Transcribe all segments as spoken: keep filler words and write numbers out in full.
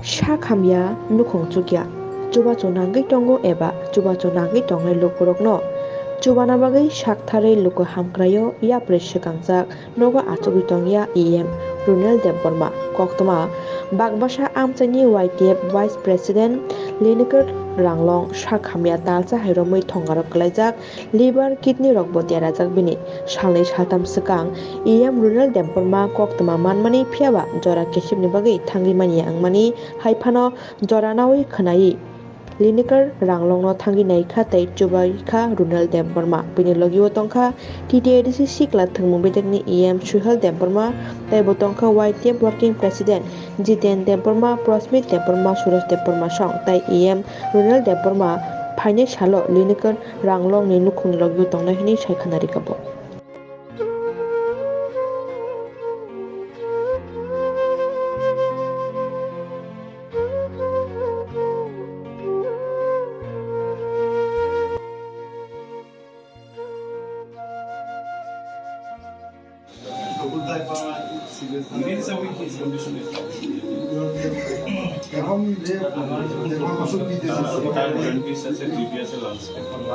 Sak hamya, nukhung chukya, chubachu nangwi tongo eba chubachu nangwi tongnai lukurokno chubana bagwi sak tharwi luku hamkraio yapri swkangjak nogo achugwi tongya E M Runel Debbarma. Koktwma Bagbasa amchaini Y T F Vice President Linikar Ranglong sak hamya talsa hai romwi thongaro kwlaijak. Liver, kidney rokbo derajak bini. Salnwi saltham swkang E M Runel Debbarma koktwma manmani, phiyaba jora kesepni bagwi thangwi manya wngmani, hai phano jora naui khwnai Linikar Ranglongno thangwi naikha tei chubaikha Runel Debbarma. Bini logio tongkha T T A D C sikla thwngmung bedekni E M Suhel Debbarma, tei bo tongkha Y T F Working President Jiten Debbarma, Prosmit Debbarma, Suresh Debbarma song tei E M Runel Debbarma phainai salo Linikar Ranglongni nukhungni logio tongnai hwnwi sai khna rikha bo. এখন যে, এখন ওষুধ দিতেছে, তার brain piece আছে, টিবি আছে, লাংস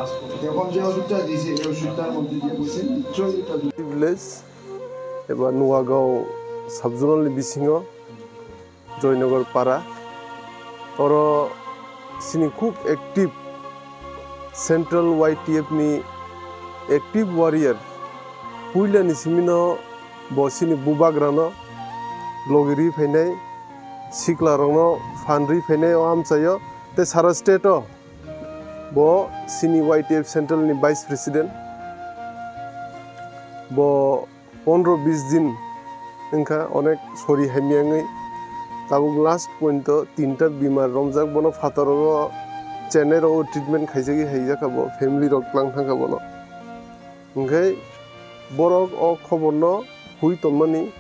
আছে। এখন যে ওষুধটা দিছে, এই ওষুধটার মধ্যে দিয়ে বলছে, নিশ্চয়ই এটা village eba Nuagaon sub-zonal ni bisingo Joynagar para. Oro sini khub active Central Y T F ni active warrior. Puila ni simino bo sini bubagrano logi ri phainai, sikla rokno phan ri phainai o amchaio. Tei sara state o bo sini Y T F Central ni Vice President. Bo pondro bis din wngkha onek sori hamya wngwi. Tabuk last point o tinta bimar romjak, bono phataro Chennai rogo treatment khaijagwi haijakha bo, family rok tlang thangkha bono. Hwnkhe borok o khoborno hui tonmani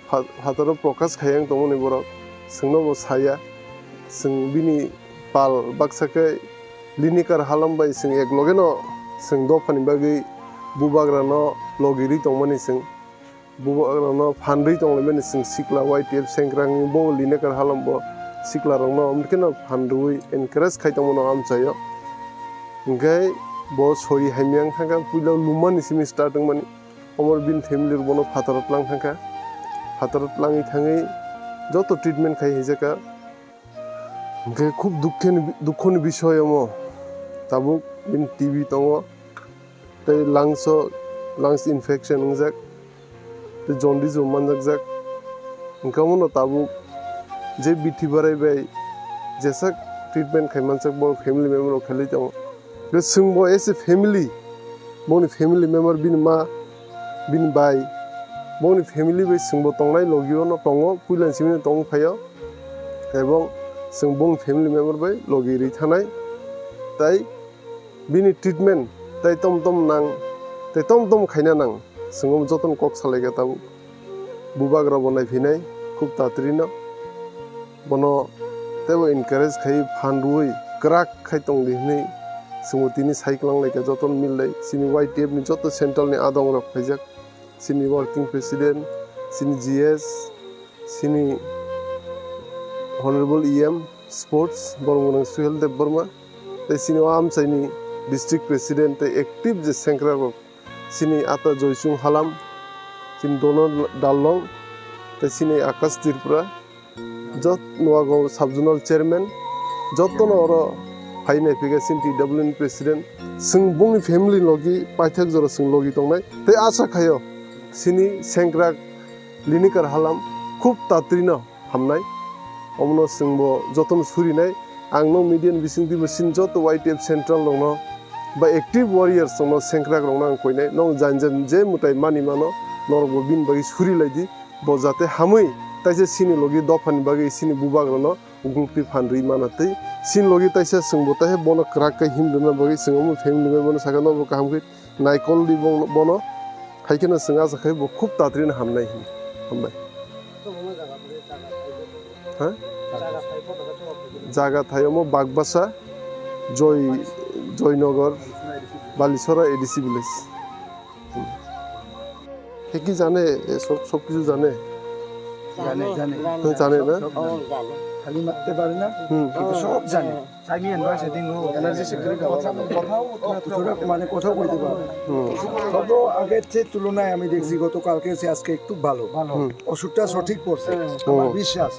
pha-, phataro prokash khaiya wng tongmani borok, chwngno bo saya, chwng bini pal baksa khe Linikar halam bai chwng ek logeno chwng dophani bagwi bubagrano logi ri tongmani chwng. Bubagrano phan ri tonglaimani chwng sikla Y T F sengkrak wngwi bo Linikar halam bo sikla rokno omkheno phan rwi encourage khai tongmano amchaio. Hwnkhe bo sori hamya wng thangkha, puila lumani simi start wngmani. Omo bini family rok bono phataro tlang thangkha. Phataro tlangwi thangwi joto treatment khai haijakha. Hwnkhe khub dukkhe ni, dukho ni bisoy omo. Tabuk bini T B tongo. Tei lungs o, lungs infection wngjak. Tei jaundice bo manjakjak. Hwnkhe omono tabuk je bithi barai bai jesa treatment khai manjak bo family member rok khailai tongo. Tei chwng bo as a family, boni family member, bini ma, bini bai, boni family bai chwng bo tongnai logi o no tongo, puila ni simi no tongwi phaio, ebong chwng boni family member bai logi rwi thanai, tai bini treatment tai tom tom nang, tai tom tom khaina nang, chwng bo jotono kok salaikha tabuk. Bubagra bo naiphinai khub tatrino. Bono teibo encourage khai phan rwui kwrak khai tongdi hwnwi chwngbo tini sai kwlang laikha jotono mil lai. Chini Y T F ni joto central ni adong rok phaijak, chini working president, chini G S, chini honorable E M sports borok gwnang Suhel Debbarma, tei chini o amchaini district president tei active je sengkrak rok. Chini ata Joychung Halam, chini Donald Darlong, tei chini Akash Tripura, jot Nuagaon sub-zonal chairman, jotono oro phai naiphikha chini T W ni president. Chwng bongni family logi paithak jora chwng logi tongnai. Tei asa khaio chini sengkrak Linikar Halam khub tatrino hamnai. Omono chwngbo jotono surinai. Ang no media ni bisingtwibo chini joto Y T F central rokno ba active warriors rokno, sengkrak rokno ang koinai. Nong jan jan je mwtai mani mano, norokbo bini bagwi suri laidi. Bo jate hamwi taisa chini logi dophani bagwi chini bubagrano gulukti phan rwi mana twi. Chini logi taisa chwngbo taihe bono kwrak khe himrwna bagwi chwng omo family bai bono sakha nobo kaham khe. Naikoldi bo-, bono, hai kheno chwng asa khai bo khub tatrino hamnai hino. Hambai. Ha? Jaga thai omo Bagbasa, Joy, Joynagar, Balisora A D C village. He ki jane, e sob, sob kichu jane. জানে, জানে। হ্যাঁ, জানে না? সব জানে। খালি মারতে পারে না, হুম। কিন্তু সব জানে। এনার্জি সেক্টরের কথা, কথাও, কথাও মানে কথাও বলতে পারে। হুম। তবে আগের যে তুলনায় আমি দেখছি গতকালকে সে আজকে একটু ভালো। হুম। ওষুধটা সঠিক পড়ছে, আমার হুম। বিশ্বাস।